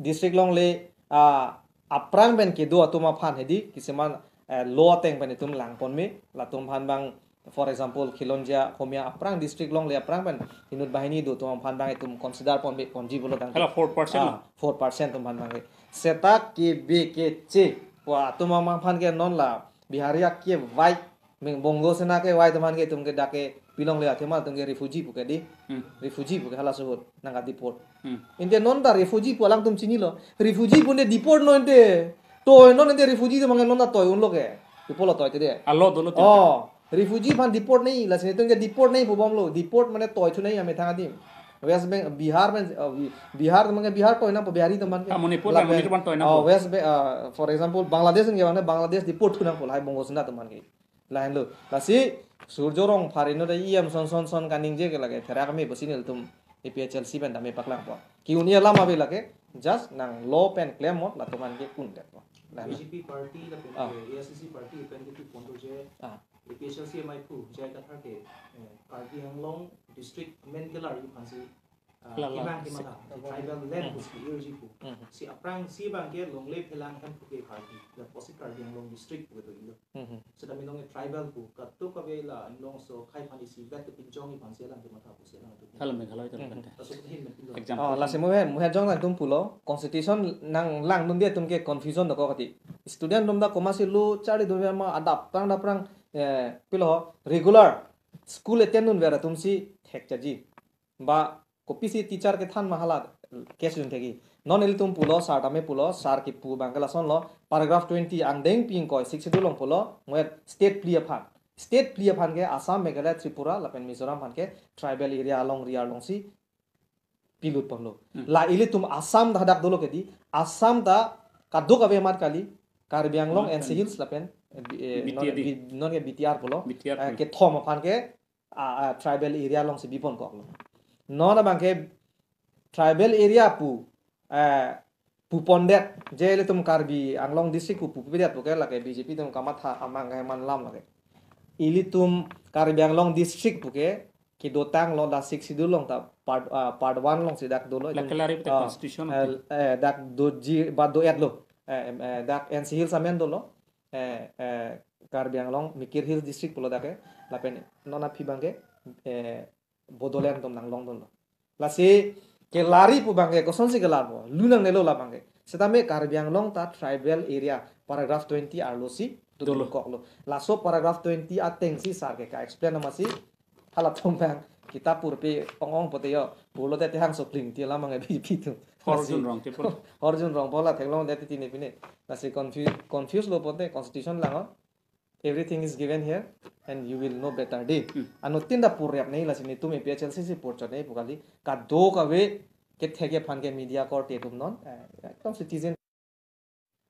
district longle, ah, aphrang pen kedo atum aphan hedi, kisiman, eh, law ateng pen itum langpon me, latum aphan bang, for example, Khilonjia, Homia aphrang district longle aphrang pen inut banghini do atum aphan bang itum consider pon be ponji pulo tangte. Hala four percent. Ah, four percent atum aphan bang ke. Seta ke be keche. Pu atum aphan ke non la Bihari akevai, ming Bongo Sena kevai atum aphan ke itum ke dak ke pilongle athema itum ke refugee pu ke di. Hmm. Refugee pu ke hala suhut nangka deport. Hmm. Ante non ta refugee pu alangtum chinilo. Refugee pu ne deport non ante. Toi non ante refugee atum abang non ta toi unlo ke. People lo toi te de. Alo dolo te. Oh, refugee aphan deport nangji, lasi netum ke deport nangji pu bomlo. Deport mane toi thu nangji amethang adim. West Beng-, Bihar pen, uh, Bi-, Bihar atum ke Bihar toi nangpo, Bihari atum ke. Ah, Manipur, lapen, Manipur atum toi nangpo. Oh, West Be-, uh, for example, Bangladesh ke mane Bangladesh deport thu nangpo lahai Bongo Sena atum ke. Lahenlo. Lasi Surjo Rongphar inut E M son son son kaningje ke lake therak me pusi nelitum A P H L C pen tame paklang po. Ki-un-e alam ave lake, just nang law pen klem mo, latum aphan ke un det po. Lahenlo. B J P party lapen, ah, A I C C party pen ke tu pon doji. Ah. A P H L C amei pu, J I Kathar ke, eh, Karbi Anglong district amen kelar yu aphansi, ah, la, la, kemang kemang si, la, tribal land, hmm, pusi irji pu. Hmm. Si aphrangsi abang ke longle phelang hem pu ke Karbi, lapusi Karbi Anglong district pu ke do ilo. Hmm. Seta mi long tribal pu, katuk kave la Anglong aso akhai aphan isi vet kepinchong aphansi alang kematha pusi alang tu. Hala Meghalaya ta, hmm, kan ta. Laso hin men pilo. Example. Oh, lasi mo he, mo he jong nangtum pulo, constitution nang langdunde atum ke confusion dokok kati. Student atum ta komatsi lo charlidun ma adap prang dap prang, eh, pilo, regular School attend dunver atum si thek chaji. Ba kopisi teacher kethan ma hala case dun thekji. Non ilitum pulo, sir tame pulo, sir kipu abang ke lasonlo, paragraph twenty angdeng pi ingkoi Sixth Schedule along pulo, ngwet state phli aphan. State phli aphan ke Assam, Meghalaya, Tripura, lapen Mizoram aphan ke tribal area along ri arlong si pilut ponlo. Hmm. La ilitum Assam ta hadak dolo ke dei, Assam ta kadokave amat kali, Karbi Anglong, Amat N C kali. Hills lapen, eh, bi-, eh, B T R non, dei. Bi-, non ke B T R pulo. B T R Eh, pulo. Kethom aphan ke, ah, ah, tribal area along si bipon koklo. Non abang ke tribal area pu, eh, pupondet, je ilitum Karbi Anglong district pu pupedet pu ke lake B J P atum kamatha amang ke man lam lake. Ilitum Karbi Anglong district pu ke kedotanglo la Sixth Schedule along ta part, ah, part one along si dak dolo. La kelari pute Ah, constitution eh, pute. Eh, dak doji ba do-etlo. Eh, em, eh, dak N C Hills amen dolo. Eh, eh, Karbi Anglong Mikir Hills district pulo dak ke. Lapen non aphi abang ke, eh, Bodoland atum nanglong dunlo. Lasi kelari pu abang ke kosonsi kelar pu, lu nangnelo la abang ke. Setame Karbi Anglong ta tribal area paragraph twenty arlo si Dolo. Dotun koklo. Laso paragraph twenty ateng si sir ke ka-explain amatsi halatum abang kita purpi ong-ong pote yo. Pulote tehang sopling ti la abang ke B J P atum. Horjun Lasi Rongte pulo. Horjun Rongpo la theklongdet titi ne pine. Lasi confu-, confuse lo pote constitution lang o. Everything is given here and you will know better dei. Hmm. Anuttin ta purap nei, lasi netum A P H L C si purchot nei pu kali. Kadokave kethek aphan ke media korte atum non, eh, ekdom citizen.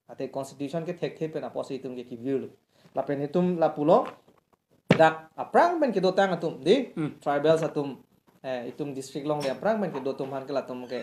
Ate constitution ke thekthe pen apotsi itum ke kevirlo. Lapen itum la pulo, dak aphrang pen kedotang atum dei, Hmm. tribals atum, eh, itum district along dei aphrang pen kedo atum aphan ke latum ke,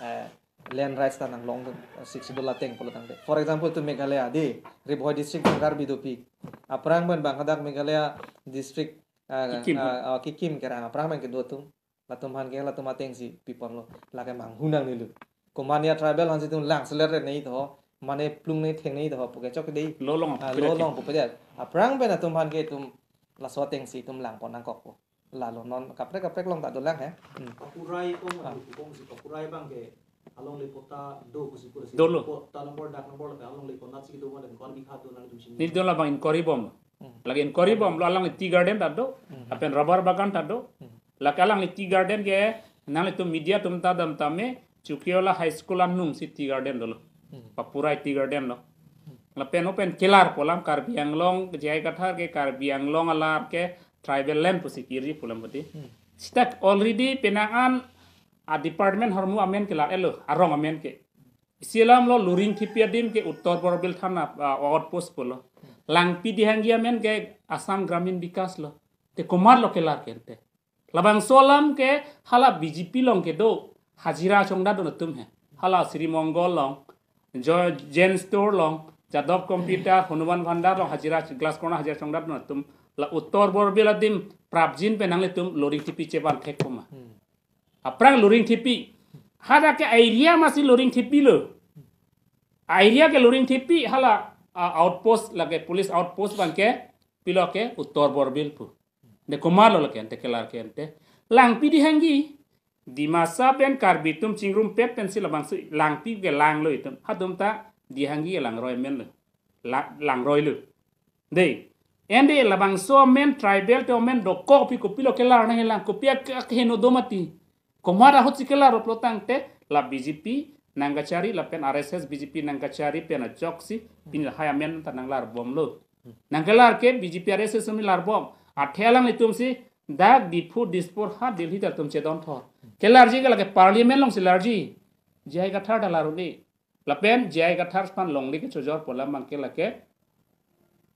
eh, land rights ta nanglong dun, eh, Sixth Schedule ateng pulo tangte. For example, itum Meghalaya dei, Ri Bhoi district atum Karbi dopik. Aphrang pen bang hadak Meghalaya district, eh, Kikim. Eh, eh, Kikim kerang aphrang pen kedo atum. Latum aphan ke latum ateng si piponlo. Lake manghu nangnelo. Komat ya tribal aphan si itum lang selet re nei tho. Mane plung nei theng nei tho. Puke chok dei. Lo along Ah, pupedet lo along pupedet. Aphrang pen atum aphan ke itum laso ateng si itum langpon nangkokpo. Lalo non kaprek kaprek along ta dolang he. Hmm. Kapurai kong Ah. Adu kong si kapurai abang ke alongle patta do pusi pura si Dolo. Patta number dak number lake alongle konat si do ma dan kon bikha do nang tum sini. Neli do labang inquiry bom. Hmm. Lake inquiry bomlo alangli tea garden ta do. Hmm. Lapen rubber bagan ta do. Hmm. Lake alangli tea garden ke nanglitum media atum ta dam tame Chukiola High School anung si tea garden dolo. Hmm. Papurai tea garden lo. Hmm. Lapen open kelar pu alam Karbi Anglong J I Kathar ke Karbi Anglong alar ke tribal land pusi kiri pu alam pute. Hmm. Sita already penang an a department ahormu amen kelar-etlo, arong amen ke. Isi alam lo Luring Thepi adim ke Uttar Borbil Thana, ah, outpost pulo. Langpi Dehangi amen ke Assam Gramin Vikas lo. Te komatlo kelar ke ante. Labangso alam ke hala B J P along kedo hajira chongdat dun atum he. Hala Sri Mongol along, Jo-, Jen Store along, Jadov Computer, Hanuman Bhandar along hajira, glass corner hajira chongdat dun atum. La Uttar Borbil adim prapjin pen nanglitum Luring Thepi chevan thek koma. Hmm. Aphrang Luring Thepi. Hadak ke area amatsi Luring Thepi lo. Area ke Luring Thepi hala, ah, outpost lake police outpost abang ke pilo ke Uttar Borbil pu. Ne komatlo lake ante kelar ke ante. Langpi Dehangi. Dimasa pen Karbi atum chingrumpet pensi labangso Langpi ke langlo itum. Hatum ta Dehangi langroi amen lo. La-, langroilo. Dei. Ante labangso amen tribal te amen dokok pi kopilo kelar nangkelang kopi ak-, akheno do mati. Komat ahut si kelar pulo tangte la B J P nangkachari lapen R S S B J P nangkachari pen ajoksi pini lahai amen ta nanglar bomlo. Nangkelar ke B J P R S S amen lar bom. Athe alanglitum si dak Diphu, Dispur ha Delhi ta atum chedon thor. Kelarji ke lake parliament along si larji. J I Kathar ta lar un-e. Lapen J I Kathar aphan longle kechojor pu alam abang ke lake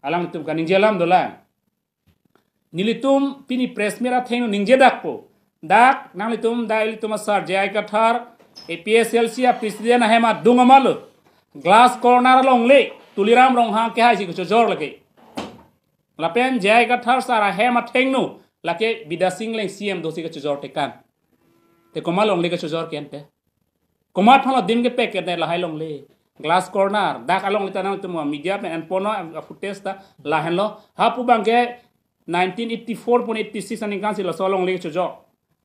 alanglitum kaningje alam dolang. Nelitum pini press meet athengno ningje dakpo. Dak nanglitum dak ilitum asar J I Kathar A P H L C a president ahem adung amalo. Glass corner alongle Tuliram Ronghang kehai si kechojor lake. Lapen J I Kathar sar ahem athengno lake Bidya Sing Engleng C M dosi kechojor tekang. Te komat longle kechojor ke ante. Komat aphanlo adim kepek ke ne lahai longle. Glass corner. Dak alongle ta nangtum media pen enponlo a footage ta lahenlo. Hapu abang ke nineteen eighty-four pon eighty-six aningkan si laso alongle kechojor.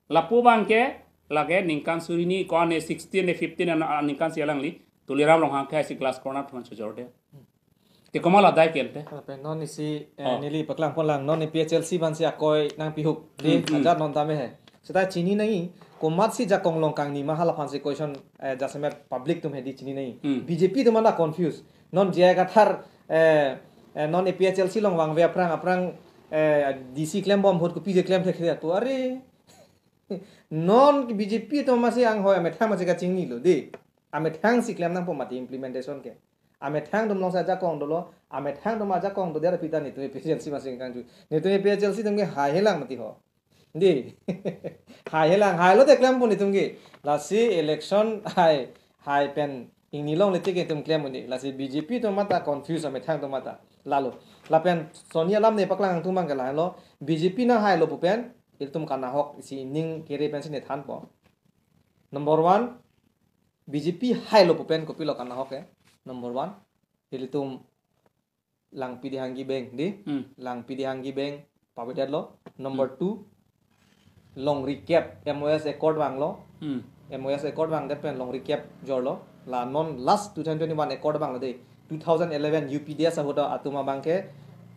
Lapu abang ke lake ningkan suri hini ko-an ne sixteen ne fifteen an, aningkan si alangli Tuliram Ronghang kehai si glass corner aphan chojordet. Te komat la dai kel te. Lapen non isi, eh, Oh. neli paklang pon lang, non A P H L C aphan si akoi nangpihup. Di, Hmm, hmm. Ajat non tame he. Seta chini nangji, komatsi ajakong long kangni ma hala aphan si question, eh, jasemet public atum he di chini nangji. Hmm. B J P atum mane confuse. Non J I Kathar, eh, eh, non A P H L C along vangve aphrang, aphrang, eh, D C klembom ahut kopisi klem thekthe pu. Are, non B J P atum masi anghoi amethang masi kachinilo di. Amethang si klem nangpo mati implementation ke. Amethang atum alongsi ajakong dolo, amethang atum ajakong do der pita netum A P H L C masi kangju. Netum A P H L C atum ke haihelang mati ho. Di. Haihelang, hailo te klempo netum ke. Lasi election hai, hai pen ingni longle tik netum klem un-e. Lasi B J P atum mata confuse amethang atum mata. Lalo. Lapen soni alam ne paklang atum abang ke lalo. B J P nanghailo pu pen, ilitum kanahok isi ning kere pensi ne thanpo. Number one, B J P hailo pu pen kopilo kanahok ke. Number one, ilitum Langpidehanggi Beng di. Hmm. Langpidehanggi Beng pavedetlo. Number Hmm. two, longri kep M O S accord vanglo. Hmm. M O S accord vangdet pen longri kep jorlo. La non last two thousand twenty-one accord vanglo de. Two thousand eleven U P D S ahut atum abang ke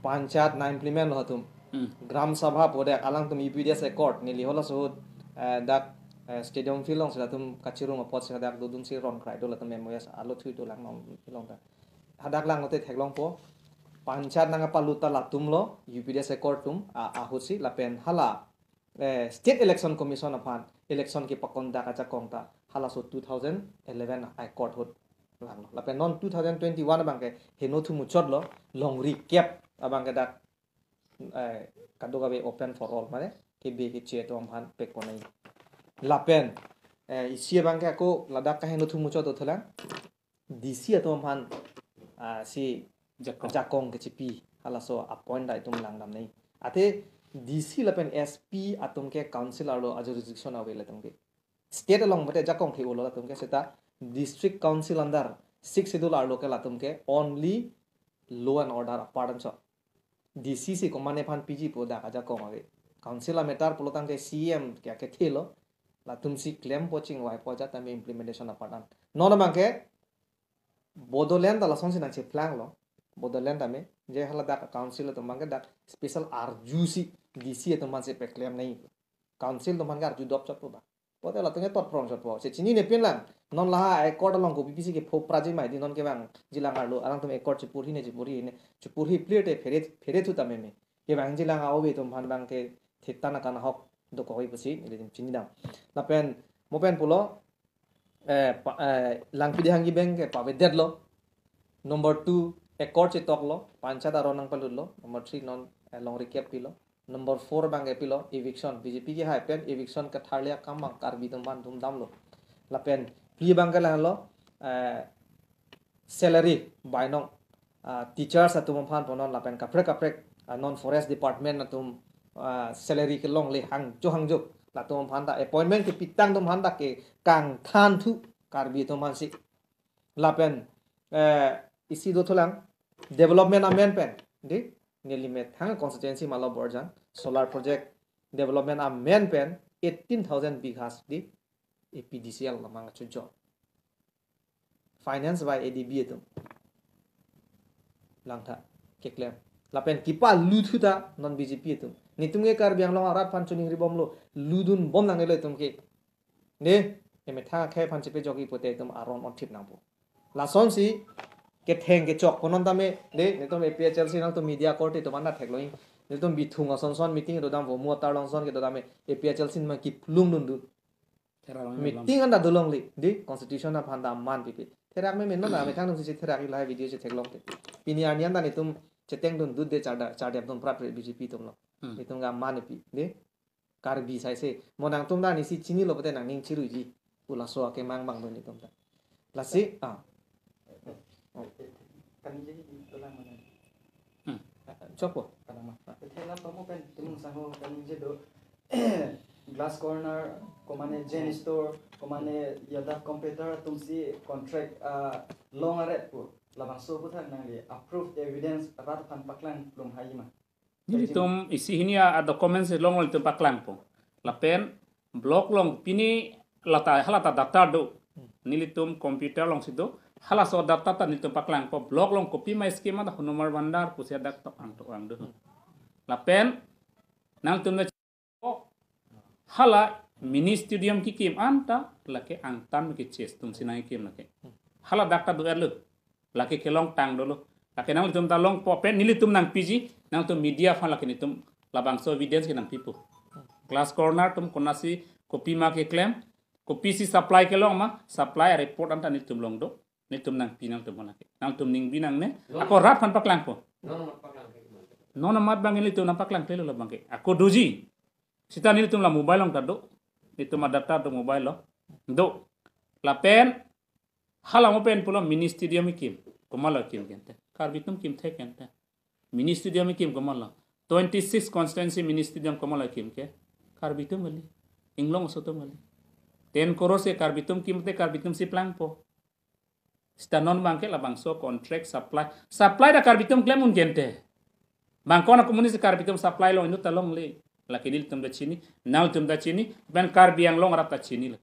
panchayat nang-implement lo atum. Hmm. Gram Sabha pu dak alangtum U P D S accord neli halaso ahut, eh, dak, eh, stadium field alongsi latum kachirung apotsi dak dodunsi ron krai do latum M O S alo thui dolang non field along ta. Hadak langlote theklongpo. Panchayat nangpalut ta latum lo, U P D S accord atum, a, ahutsi lapen hala, eh, State Election Commission aphan election kepaconduct ajakong ta halaso two thousand eleven accord ahut vanglo. Lapen non two thousand twenty-one abang ke heno thumuchotlo, longri kep abang ke dak, eh, kadokave open for all, mane kebe keche atum aphan pekponai. Lapen, eh, isi abang ke ako ladak kaheno thumuchot dothulang. D C atum aphan, ah, si Jakong. Jakong kechipi halaso appoint dai atum langdamnei. Ate D C lapen S P atum ke council arlo a-jurisdiction ave latum ke. State along mate jakong ke-olo latum ke, seta district council under sixth schedule arlo ke latum ke only law and order apart anchot. D C si komatne aphan piji pu dak ajakong ave. Council a-matter pulo tangte C M ke akethelo. Latum si klempo chingvaipo ajat tame implementation apart an. Non abang ke Bodoland ta lasonsi nangcheplang lo. Bodoland tame je hala dak council atum abang ke dak special arjusi D C atum aphan si peklemnei. Council atum aphan ke arju dopchotpo ba. Pote latum ke tot prongchotpo. Se chinine pinlang. Non la accord along kopi pisi kepho praji mai di non kevangjilang arlo. Alangtum accord chepurhi ne chepurhi ne. Chepurhi plir te phere, phere thu tame me. Kevangjilang a-ove atum aphan abang ke thetan akanahok dokok-i pusi nelitum chinidam. Lapen mo pen pulo, eh, pa, eh, Langpidehanggi Beng ke pavedetlo. Number two, accord chetoklo, panchayat aron nangpalutlo. Number three, non, eh, longri kep pilo. Number four abang ke pilo, eviction. B J P kehai pen eviction katharli akam abang Karbi atum aphan atum damlo. Lapen phli abang ke lahelo, eh, salary bainong, ah, teachers atum aphan pu non lapen kaprek kaprek, ah, non forest department atum, ah, salary kelongle hangjo hangjo latum aphan ta appointment kepitang atum aphan ta ke kangthan thu Karbi atum aphan si. Lapen, eh, isi dothulang development amen pen di, neli methang constituency Malabor Borjan solar project development amen pen eighteen thousand bighas di A P D C L lamang achujok. Finance by A D B atum. Langtha keklem. Lapen kepalut thu ta non B J P atum. Netum ke Karbi Anglong arat aphan chuning ribomlo. Ludun bom nangnelo itum ke. Ne, emethang akhei aphan chepejok-i pote itum aron onthip nangpo. Lasonsi ketheng kechok pu non tame, de, netum A P H L C nangtum media korte atum anta theklong. Netum Bithung ason son meeting dodampo, Moatar along ason ke dodam, A P H L C ma kiplung dundun. Therak long meeting anta dolongle, de, constitution aphan ta man pipi. Therak meme non amethang nung si therak-i lahai video si theklongte. Pini arni anta netum cheteng dundut de charda, chardep dun prat B J P atum lo. Hmm. Netum ke man pi, de. Karbi sai se. Mo nangtum ta nisi chinilo pote nangning chiruiji. Pu laso akemang abang do netum ta. Lasi, ah. Kami jadi di tulang mana? Hmm. Chokpo. Kanama. Ithena tomo pen tumung sango kami je do glass corner, komane Jane Store, komane yadak computer atum si contract, ah, long aret pu. Labangso aputhak nangli approved evidence rat aphan paklang plum haima. Nelitum isi hini a, a documents along nelitum paklangpo. Lapen block along pini lata, halata data do. Nelitum computer alongsi do. Halaso data ta nelitum paklangpo, block along kopima scheme anta Hanuman Bandar pusi dak tok ang tok ang do. Lapen nangtum ta hala mini stadium kekim anta lake angtan ke chess atum si nangkekim lake. Hala dak ta do-etlo. Lake kelongtang dolo. Lake nanglitum ta longpo pen nelitum nangpiji, nangtum media aphan lake nelitum labangso evidence ke nangpipo. Glass corner atum konatsi kopima keklem, kopisi supply kelong ma, supply report anta nelitum long do. Nelitum nangpi nangtum aphan lake. Nangtum ningbi nangne. Non- Ako rat aphan paklangpo. Non amat paklang ke. Non amat abang nelitum nangpaklang klelo labang ke. Ako doji. Seta nelitum la mobile along ta do. Nelitum a-data do mobile along. Do. Lapen hala mo pen pulo mini stadium kekim. Komatlo kekim ke ante? Karbi atum kekim thek ke ante. Mini stadium kekim komatlo? Twenty-six constituency mini stadium komatlo kekim ke? Karbi atum kali. Inglong aso atum kali. Ten crore si Karbi atum kekim te Karbi atum si plangpo. Seta non abang ke labangso contract supply. Supply ta Karbi atum klem un ke ante. Bang ko-an akomonit si Karbi atum supply long inut ta longle. Lake nelitum ta chini, nangtum ta chini, pen Karbi Anglong arat ta chini lake.